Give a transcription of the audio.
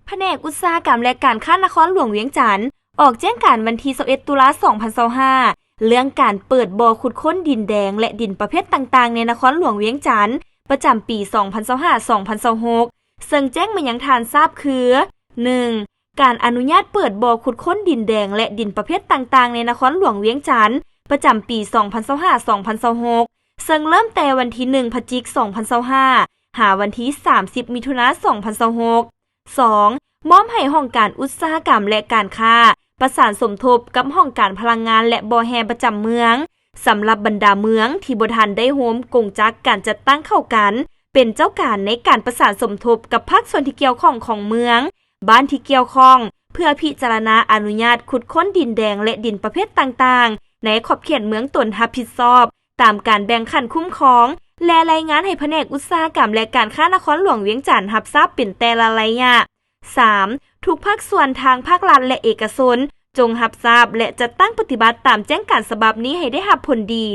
ພະແນກອຸດສາຫະກຳ ແລະ ການຄ້ານະຄອນຫຼວງວຽງຈັນ ອອກແຈ້ງການວັນທີຊາວເອັດ ຕຸລາ ສອງພັນຊາວຫ້າ ເລື່ອງການເປີດບໍ່ຂຸດຄົ້ນດິນແດງ ແລະ ດິນປະເພດຕ່າງໆ ໃນນະຄອນຫຼວງວຽງຈັນ ປະຈຳປີ ສອງພັນຊາວຫ້າ ສອງພັນຊາວຫົກ ເຊິ່ງແຈ້ງມາຍັງທ່ານຊາບຄື ໜຶ່ງ ການອະນຸຍາດເປີດບໍ່ຂຸດຄົ້ນດິນແດງ ແລະ ດິນປະເພດຕ່າງໆ ໃນນະຄອນຫຼວງວຽງຈັນ ປະຈຳປີ ສອງພັນຊາວຫ້າ ສອງພັນຊາວຫົກ ເຊິ່ງເລີ່ມແຕ່ວັນທີ ໜຶ່ງ ພະຈິກ ສອງພັນຊາວຫ້າ ຫາວັນທີ ສາມສິບ ມິຖຸນາ ສອງພັນຊາວຫົກ. ສອງ ມອບໃຫ້ຫ້ອງການອຸດສາຫະກຳ ແລະ ການຄ້າ ປະສານສົມທົບກັບຫ້ອງການພະລັງງານ ແລະ ບໍ່ແຮ່ປະຈຳເມືອງ ສຳລັບບັນດາເມືອງທີ່ບໍ່ທັນໄດ້ໂຮມກົງຈັກການຈັດຕັ້ງເຂົ້າກັນ ເປັນເຈົ້າການໃນການປະສານສົມທົບກັບພາກສ່ວນທີ່ກ່ຽວຂ້ອງຂອງເມືອງ, ບ້ານທີ່ກ່ຽວຂ້ອງ ເພື່ອພິຈາລະນາອະນຸຍາດຂຸດຄົ້ນດິນແດງ ແລະ ດິນປະເພດຕ່າງໆ ໃນຂອບເຂດເມືອງຕົນຮັບຜິດຊອບ ຕາມການແບ່ງຂັ້ນຄຸ້ມຄອງ ແລະ ລາຍງານໃຫ້ພະແນກອຸດສາຫະກຳ ແລະ ການຄ້ານະຄອນຫຼວງວຽງຈັນຮັບຊາບເປັນແຕ່ລະໄລຍະ. ສາມ ທຸກພາກສ່ວນທາງພາກລັດ ແລະ ເອກະຊົນ ຈົ່ງຮັບຊາບ ແລະ ຈັດຕັ້ງປະຕິບັດຕາມແຈ້ງການສະບັບນີ້ໃຫ້ໄດ້ຮັບຜົນດີ.